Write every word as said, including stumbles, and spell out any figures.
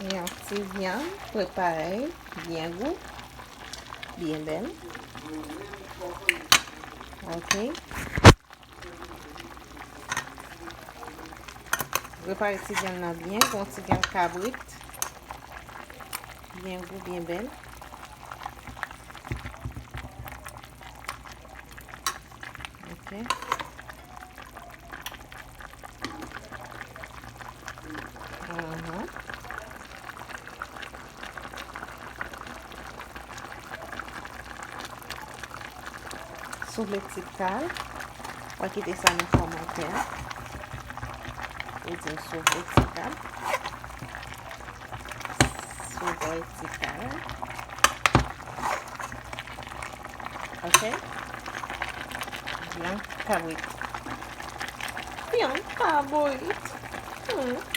Yon ti vyann prepare, byen gou, byen bèl. Ok. Prepare ti vyann nan byen, gon ti vyann kabrit. Byen gou, byen bèl. Ok. Mhm. Souvle ti kal. W a kite sa nan kòmantè. Ou di m souvle ti kal. Souvle ti kal. Ok. Vyann kabrit. Vyann kabrit. Hmm.